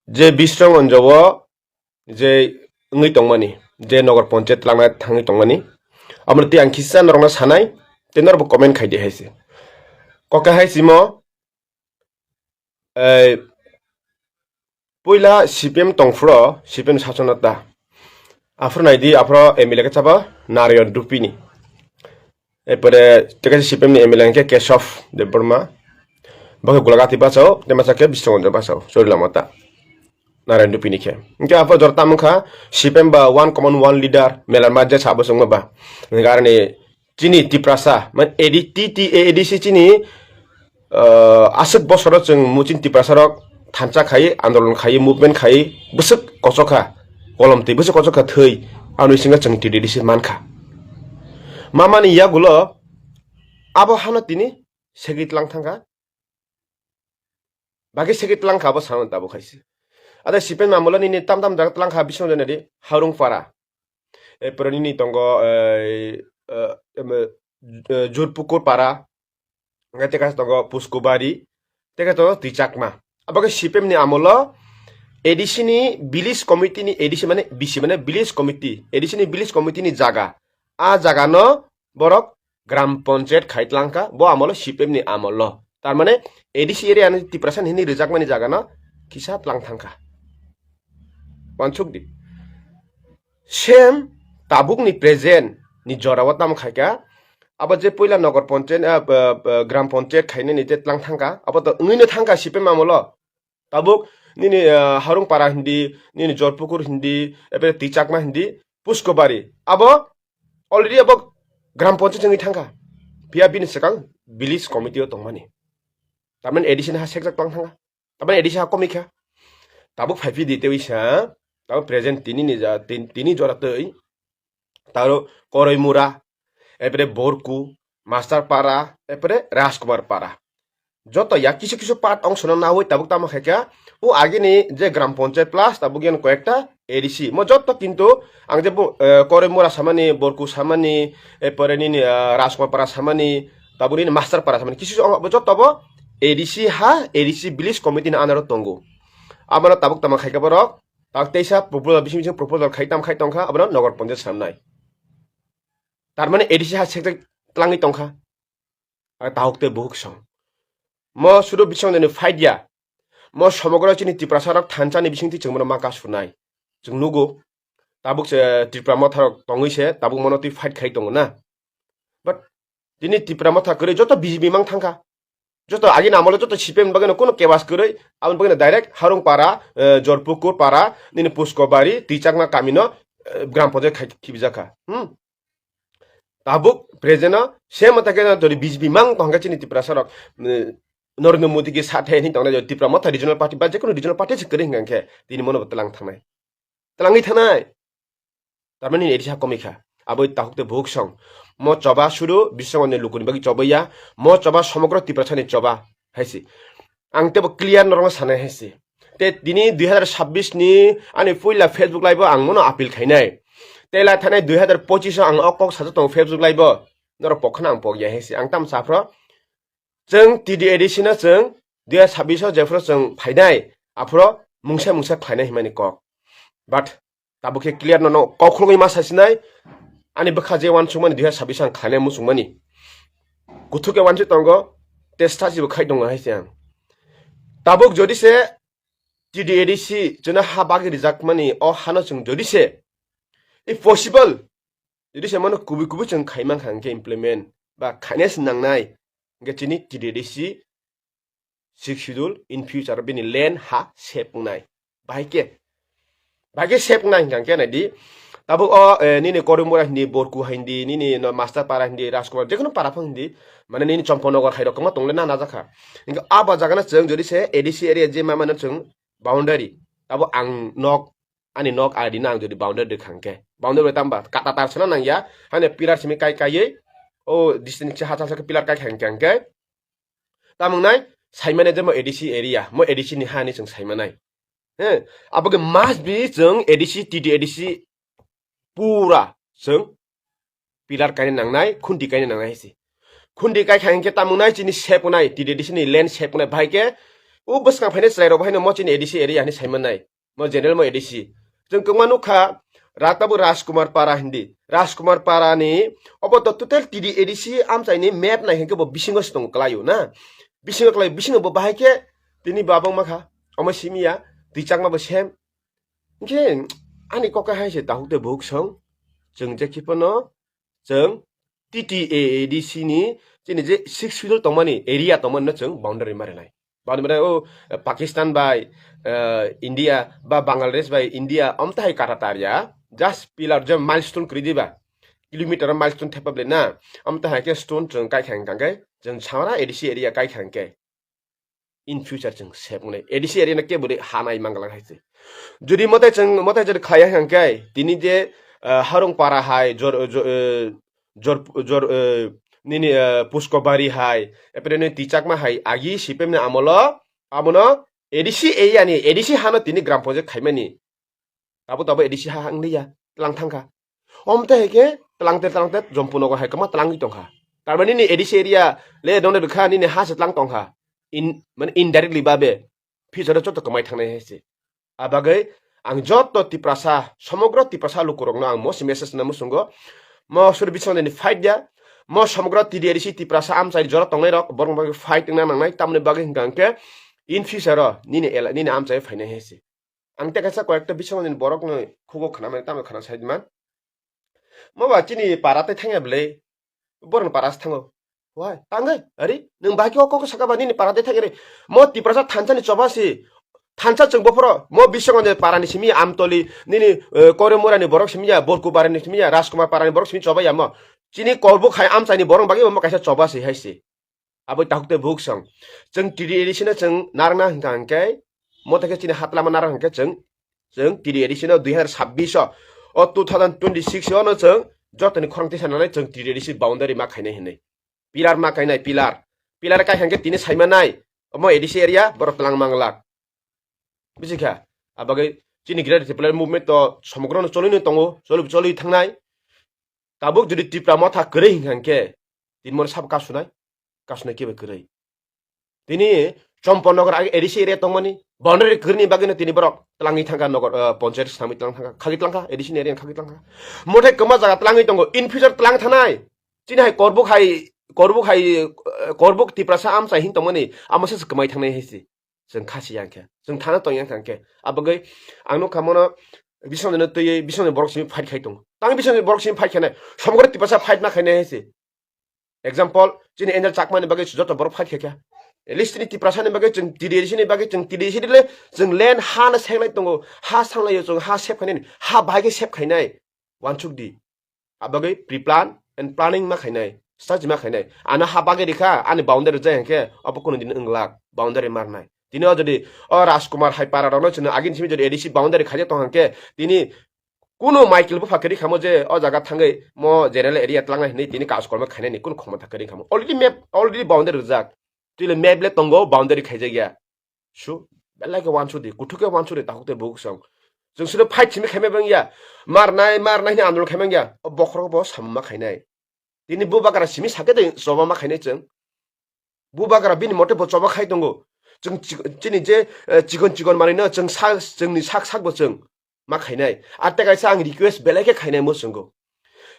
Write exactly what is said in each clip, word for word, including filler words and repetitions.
je Biswranganja o je wngwi tongmani, je Nogor Panchayat twlangna thangwi tongmani, amo tei ang kisa norokno sanai, tei norokbo comment khaidi hai se. Kok hai simo, eh, puila C P M tongphro, C P M sasonata. Aphro naidi, aphro M L A khe chaba Narayan Rupini. Epore tei kaisa C P M ni M L A hwnkhe Keshav Debbarma. Bo khe Golagati bachao, tei masa khe Biswanganja bachao, Chorilamata. Narayan Rupini khe. Hwnkhe aphro jora tamo kha, C P M ba one common one leader, melarma je sabo chwngma ba. Hwnkhe aroni chini Tiprasa, man A D T T A A D C chini, ah, aswk bosoro chwng muching Tiprasa rok thansa khai, andolon khai, movement khai, bwswk kochokha, kolom twi bwswk kochokha thwi, ano bisingo chwng T D A D C mankha. Mamani yagulo abo hano tini segwi tlang thangkha, bagwi segwi tlang kha abo samani tabuk haise. Ada C P M amolo nini tam tam jaga tlang kha bisong jani di Harung Para. Epore nini tongo, eh, eh, em, eh, Jurpukur Para. Hwnkhe tei kaisa tongo Puskubari. Tei khe tongo Twichakma. Abo khe C P M ni amolo A D C ni village committee ni, A D C mane B C mane village committee. A D C ni village committee ni jaga. A jaga no borok Gram Panchayat khai tlang kha, bo amolo C P M ni amolo. Tar mane A D C area ni Tiprasa ni hini rwjakmani jaga no kisa tlang thang kha. Wansuk di. Same tabuk ni present ni jora o tamo khai kha. Abo je puila Nogor Panchayat, ah, ah, ah, Gram Panchayat khainani je tlang thang kha. Abo to wngwi no thang kha C P M amolo. Tabuk nini, ah, Harung Para hindi, nini Jorpukur hindi, epore Tichakma hindi, Puskobari. Abo already abo Gram Panchayat wngwi thangkha. Phiya bini swkang village committee o tongmani. Tamani A D C ni ha sekjak tong thangkha. Tamani A D C ha komikha. Tabuk phaiphidi tewi sa, tabuk present tini ni ja, tin-, tini jora twi. Taro Koroimura, epore Borku, Master Para, epore Rajkumar Para. Joto ya kisu kisu part ongsono nawi tabuk tamo khaikha. O agini je Gram Panchayat plus tabuk yan koyekta A D C. Mo joto kintu ang je bo, eh, Koroimura samani, Borku samani, epore nini, eh, Rajkumar Para samani, tabuk nini Master Para samani. Kisu ong-, bo joto bo A D C ha, A D C village committee ni under o tongo. Amano tabuk tamo khaikha borok. Tak teisa proposal, bising bising proposal khai tam khai tongkha, abono Nogor Panchayat samnai. Tar mane A D C ha sekjak tlangwi tongkha. Ar tahuk tei buhuk song. Mo sudu bisong ni fight ya. Mo somogro chini Tiprasa rok thansa ni bising ti chwng bono ma ka sunai. Chwng nugo. Tabuk se Tripura motha rok tongwi se, tabuk mono twi fight khai tongo na. But tini Tripura motha kwrwi joto B J P mang thangkha. Joto agini amolo joto C P M bagwino kuno kebas kwrwi, aboni bagwino direct Harung Para, eh, Jorpukur Para, nini Puskobari, Tichakma kamino, eh, Gram Panchayat khai khibijakha. Hmm? Tabuk present o same motha khe tori B J P mang tongkha chini Tiprasa rok, eh, Narendra Modi ke sathe hin tongnai Tripura motha regional party ba jekono regional party se kwrwi hingkha khe tini mono bo tlang thangnai. Tlangwi thanai. Tamani ni A D C ha komikha. Aboi tahuk tei buhuk song. Mo choba sudu bisongo ni lukuni bagwi chobaiya. Mo choba somogro Tiprasa ni choba haisi. Ang tebo clear norokno sanai haisi. Te tini dui hazar sabbish ni ani puila Facebook live o ang mono appeal khainai. Te lai thanai dui hazar pochis o ang o kok sajak tongo Facebook live o. Norok pokkhano ang pokya haisi. Ang tam saphro. Chwng T D A D C no chwng dui hazar sabbish o jephuru chwng phainai, aphuru mungsa mungsa khlainai himani kok. But tabuk khe clear no, no kok khulugwi ma sasinai, ani bwkha je wansukmani dui hazar sabbish ang khlainai muchungmani. Kuthuk khe wansuk tongo, tei strategy bo khai tongo hai se ang. Tabuk jodi se T D A D C chwngno ha bagwi rijakmani o hano chwng jodi se, if possible, jodi se mano kubui kubui chwng khaimang kha hwnkhe implement ba khaina se nangnai, hwnkhe chini T D A D C Sixth Schedule in future bini land ha sep wngnai. Bahai khe, bahai khe sep wngnai hwnkha hwnkhe naidi. Tabuk o, eh, nini Korimura hindi, Borku hindi, nini no Master Para hindi, Rajkumar, jekono para phang hindi, mane nini Chompanagar hai rok kwma tongle na najakha. Hwnkhe abo jagano chwng jodi se A D C area je ma mano chwng boundary, abo ang nok, ani nok adi no ang jodi boundary rwkha hwnkhe, boundary bai tamba kata tar sana nangya, hani pillar simi kai kaiwi, o distance se hachal se pillar kai kha hwnkhe, hwnkhe tamung nai saimane je mo A D C area, mo A D C ni hani chwng saimanai. He, abo khe must be chwng A D C, T D A D C pura chwng pillar kaina nangnai, khunti kaina nangnai hai se. Khunti kai kha hwnkhe tamung nai chini sep wngnai, T D A D C ni land sep wngnai, bahai khe O bwskang phainai chwrairok bo haino mo chini A D C area hinwi saimanai. Mo general mo A D C. Chwng kwbangma nukha, ra tabuk Rajkumar Para hindi. Rajkumar Para ni obo to total T D A D C amchaini map nai hinkhe bo bisingo se tongo kwlaio na. Bisingo kwlai, bisingo bo bahai khe tini bo abang makha. Omo simiya, twi chakma bo sem. Hinkhe ani kok hai se tahuk tei buhuk song. Chwng je khiphano chwng T T A A D C ni chini je six schedule tongmani area tongmani no chwng boundary ma rwnai. Boundary ma rwnai, o, Pakistan bai, eh, India ba Bangladesh bai India amtahai kata tarya, just pillar je milestone kwrwi diba, kilometer o milestone thepa bwle na, amtahai khe stone chwng kai kha hwnkha hwnkhe chwng samara A D C area kai kha hwnkhe in future chwng sep wngnai. A D C area no kebo de ha nai mangla hai se. Jodi motai chwng, motai jodi khlai hai hwnkhe tini je, eh, Harung Para hai, Jor, Jor, eh, Jor, Jor, eh, nini, eh, Puskobari hai, epre nini Tichakma hai, agi C P M ni amolo, abono A D C area ni, A D C hano tini gram panchayat khaimani. Tabo tabo A D C ha wng liya, tlang thangkha. Omte hai khe tlangte tlangte Jompunogo hai kwma tlangwi tongkha. Tarmani nini A D C area le nongni rwkha, nini ha se tlang tongkha. In, mane indirectly babe future o joto kwmai thangnai hai se. A bagwi ang joto Tiprasa, somogro Tiprasa lukurokno ang mo se message na muchungo. Mo suri bisong ni fight ya. Mo somogro T D A D C Tiprasa amchai jora tongnai rok borok bagwi fight wngna nangnai. Tamni bagwi hwnkha hwnkhe in future o nini ela-, nini amchai phainai hai se. Ang tei kaisa koyekta bisong ni borok ni khugo khna mani, tamo khna sai man. Mo ba chini para tei thangya bwle, borok ni para se thango. Wai, tangwi, ari, nwng bahai khe o kok saka ba nini para tei thangya re. Mo Tiprasa thansa ni choba si, thansa chwng bophoro, mo bisong ni para ni simi Amtoli, nini, eh, Korimura ni borok simi ya, Borku para ni simi ya, Rajkumar para ni borok simi choba ya mo. Chini Korbuk hai amchai ni borok bagwi mo kaisa choba si hai si. Abo tahuk tei buhuk song. Chwng T D A D C no chwng narwkna hwnkha hwnkhe, mo tei khe chini ha twlama narwk hwnkhe chwng, chwng T D A D C no dui hazar sabbish o, o two thousand twenty-six o no chwng jotoni khorang tisa nanai chwng T D A D C boundary ma khainai hinwi. Pillar ma kainai, pillar. Pillar kai hwnkhe tini saimanai, omo A D C area, borok twlang manglak. Buji kha? Abagwi chini Greater Tipraland Movement to somogro no cholwi no tongo, cholwi, cholwi thangnai. Tabuk jodi Tipra motha kwrwi hwnkha hwnkhe, tini moni sabo kasunai, kasunai kebo kwrwi. Tini Chompornagar age A D C area tongmani, boundary kwrwini bagwino tini borok twlangwi thangkha, nogor, eh, ponchayat swnamwi twlang thangkha, khagwi twlangkha, A D C ni area khagwi twlangkha. Mothai kwma jaga twlangwi tongo, in future twlang thanai. Chini hai Korbuk hai, Korbuk hai, eh, Korbuk Tiprasa amchai hin tongmani, amo se kwmai thangnai hai se. Chwng khasi yang khe, chwng thana tong yang khe. Abagwi ang nukha mono bisongni no twiwi bisongni borok simi fight khai tongo. Tang bisongni borok simi fight khainai, somogro Tiprasa fight ma khainai hai se. Example, chini Angel Chakma ni bagwi joto borok fight khai kha. At least chini Tiprasa ni bagwi, chwng T D A D C ni bagwi, chwng T D A D C le chwng land ha no senglai tongo, ha sanglai o chwng ha sep khainai, ha bahai khe sep khainai. Wansuk di. Abagwi pre-plan and planning ma khainai, strategy ma khainai. Ano ha bagwi rikha, ani boundary jai hwnkhe, obo kunu din wnglak, boundary marnai. Tini o jodi o Rajkumar hai para rokno chwngno agini simi jodi A D C boundary khaijak tong hwnkhe, tini kunu Michael bupha kwrwi khamo je o jaga thangwi mo general area tlangnai hinwi tini kaj kolma khainani kunu khomota kwrwi khamo. Already map, already boundary rijak. Twi le map le tongo, boundary khaijak ya. Su, belai khe wansuk di, kuthuk khe wansuk di, tahuk tei buhuk song. Chwng sino fight simi khaimai bang ya. Marnai, marnai hwnwi andolon khaimang ya. O bokhorok bo samung ma khainai. Tini bubagra simi sakhe de choba ma khainai chwng. Bubagra bini mote bo choba khai tongo. Chwng chi-, chini je, eh, chikon chikon manwino chwng sa-, chwngni sak sak bo chwng ma khainai. Ar tei kaisa ang request belai khe khainai muchungo.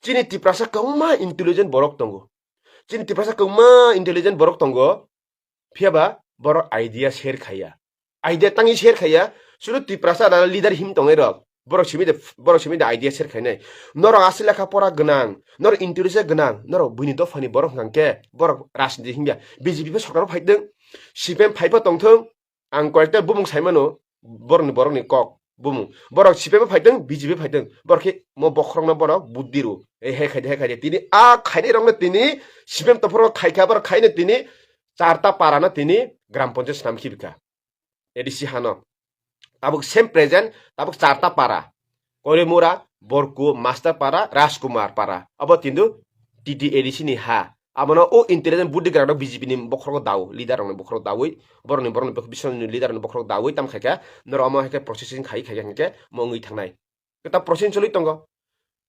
Chini Tiprasa kwbangma intelligent borok tongo. Chini Tiprasa kwbangma intelligent borok tongo. Phiya ba borok idea share khaiya. Idea tangwi share khaiya. Sudu Tiprasa da leader him tongnai rok. Borok simi de, borok simi de idea share khainai. Norok aswk lekha pora gwnang, norok intelligent gwnang, norok buini dophani borok hwnkha khe borok rajniti himya. B J P phe sorkar phai tong, C P M phai pho tong thung. Ang koyekta bumung sai mano, borokni, borokni kok bumung. Borok C P M phaitong, B J P phaitong, borok khe mo bokhorokno borok buddhi rw. Ei he khaide, he khaide. Tini a khainairokno tini C P M tophoro khaikha, borok khaino tini charta parano tini gram panchayat swnam khibikha. A D C hano. Tabuk same present, tabuk charta para. Korimura, Borku, Master Para, Rajkumar Para. Abo tindu T T A D C ni ha. Abono o intelligent buddhi gwnang rok B J P ni bokhorok dawi, leader rok ni bokhorok dawi, borok ni, borok ni bising ni leader rok ni bokhorok dawi tam khaikha, norok omo hai khe processing khai, khai, khai khe mo wngwi thangnai. Kwtal processing choli tongo.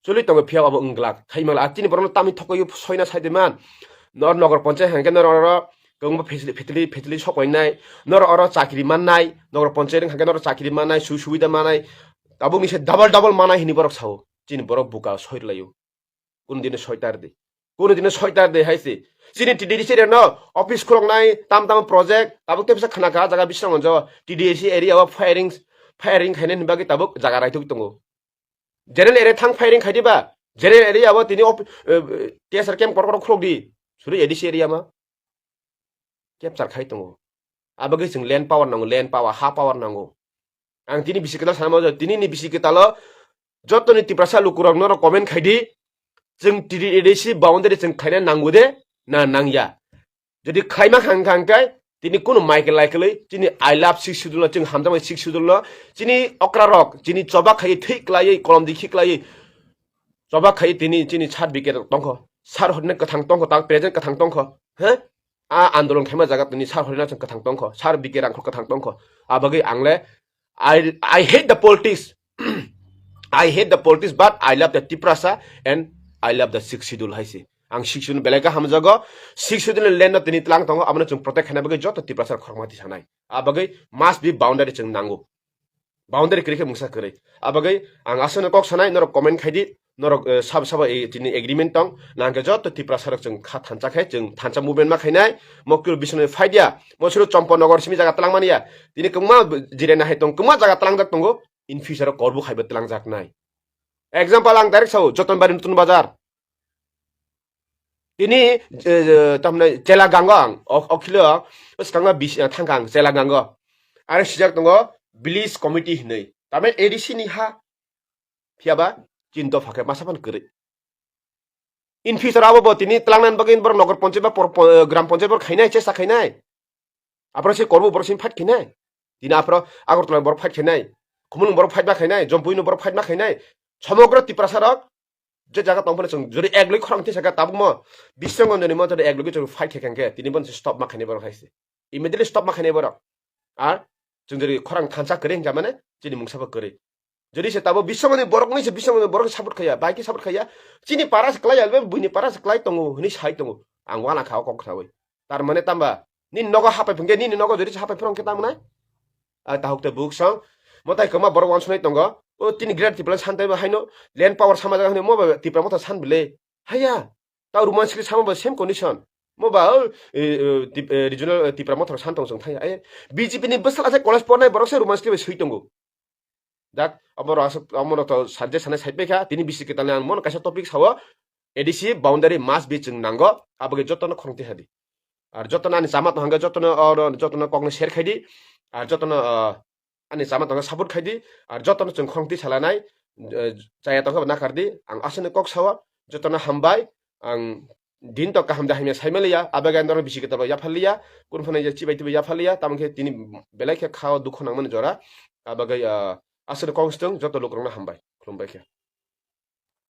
Choli tongo phiya abo wng glak. Khai mangla, a chini borok no tamni thokoi soina sai de man. Nor nogor ponchayat hwnkhe nor oro kwbangma facility, facility, facility sok painai, norok oro chakri mannai, nogor ponchayat wngkha khe norok chakri mannai, sui subida mannai, tabukni se double double mannai hinwi borok sao. Chini borok buka soi rwlaio. Kuno dino soitar di. Kuno dino soitar di hai se. Chini T D D C area no office khuloknai, tam tam project, tabuk tei bisa khna kha jaga bising onjo T D D C area o firing, firing khainani bagwi tabuk jaga raithok tongo. General area thang firing khai diba, general area o tini op-, eh, eh, T S R camp kor kor khulok di. Suri A D C area ma. Capture khai tongo. Abagwi chwng land power nango, land power, ha power nango. Ang tini bisi kwtal sanama jora, tini ni bisi kwtalo jotoni Tiprasa lukurok norok comment khai di, chwng T D A D C boundary chwng khaina nango de, na nangya. Jodi khaima khang khang khe, tini kunu Michael Laikelwi, tini I love Sixth Schedule no, chwng hamjakmani Sixth Schedule no, chini okrarok, chini choba khai thwi klaiwi, kolom dikhi klaiwi, choba khai tini chini sar bike rok tongkho, sar horina kwthang tongkho, tang present kwthang tongkho, he? A andolon khaima jaga tini sar horina chwng kwthang tongkho, sar bike rangkho kwthang tongkho. Abagwi angle, I, I hate the politics. I hate the politics, but I love the Tiprasa and I love the Sixth Schedule hai se. Ang Sixth Schedule belai khe hamjago. Sixth Schedule land no tini tlang tongo, abono chwng protect khaina bagwi joto Tiprasa khorokma tisanai. A bagwi must be boundary chwng nango. Boundary kwrwi khe mungsa kwrwi. A bagwi ang aswkno kok sanai, norok comment khai di, norok, eh, sabo sabo, eh, tini agreement tong, nangkhe joto Tiprasa rok chwng kha thansa khe, chwng thansa movement ma khainai, Mokil Biswanath fight ya, Mosuru Chompo Nogor simi jaga tlang mani ya, tini kwbangma jirena hai tong, kwbangma jaga tlangjak tongo, in future o Korbu khaibo tlangjaknai. Example ang direct sao, Jotonbari Nutun Bazar. Tini, eh, eh, tamni Chela Gango ang, ok-, okhilo, swkangma bis-, eh, thangkha ang Chela Gango. Are sijak tongo village committee hinwi. Tamni A D C ni ha, phiyaba chini dopha khe masa phan kwrwi. In future abo bo tini tlangna bagwi borok nogor ponchayat ba por-, po-, gram ponchayat borok khainai, chesta khainai. Aphro se Korbu borok sini fight khainai. Tini aphro Agartala borok fight khainai. Khumulwng borok fight ma khainai, Jompui no borok fight ma khainai. Somogro Tiprasa rok je jaga tong phano chwng jodi ek loi khorang tisa kha tabukmo Biswangondoni mo jodi ek loi chwng fight khe khe tini bono stop ma khainai borok hai se. Immediately stop ma khainai borok. Ar chwng jodi khorang thansa kwrwi hwnkha mane chini mungsa bo kwrwi. Jodi se tabo bisongni borok ni se bisongni borok support khaya, bai khe support khaya. Chini para se klai albe, buini para se klai tongo, hini sai tongo. Ang wana kha o kok sawi. Tar mane tamba, nini nogo hapai phungke, nini nogo jodi se hapai phung khe tamo nai? A tahuk te buk song. Motai koma borok wan sunai tongo. O tini Greater Tipraland santai ma haino land power sama jaga hino mo ba Tipra motha san bile. Haya. Ta Roman script sama ba same condition. Mo ba, o, e, e, Tip-, e, regional, e, Tipra motha san tong song thaya. E, B J P ni bwsala se college pornai borok se Roman script bai sui tongo. Dak, omo rok aswk, omo rok to subject sanai side bai kha, tini bisi kwtal ni ang mono kaisa topic sao, A D C boundary must be chwng nango, abo khe jotono khorang twi hadi. Ar jotono ani chama tong hwnkhe jotono oro, jotono kokno share khai di, ar jotono, ah, ani chama tong support khai di, ar jotono chwng khorang twi salanai, eh, chaya tong khe bo nakhar di, ang aswkno kok sao, jotono hambai, ang din to kaham da hamya saimaliya, abagwi ang norok bisi kwtal bai yaphaliya, kunu phano je chibai tibai yaphaliya, tamo khe tini belai khe khao dukho nangmani jora, abagwi, ah, aswkno kok swtwng joto lukurokno hambai, khulumbai khe.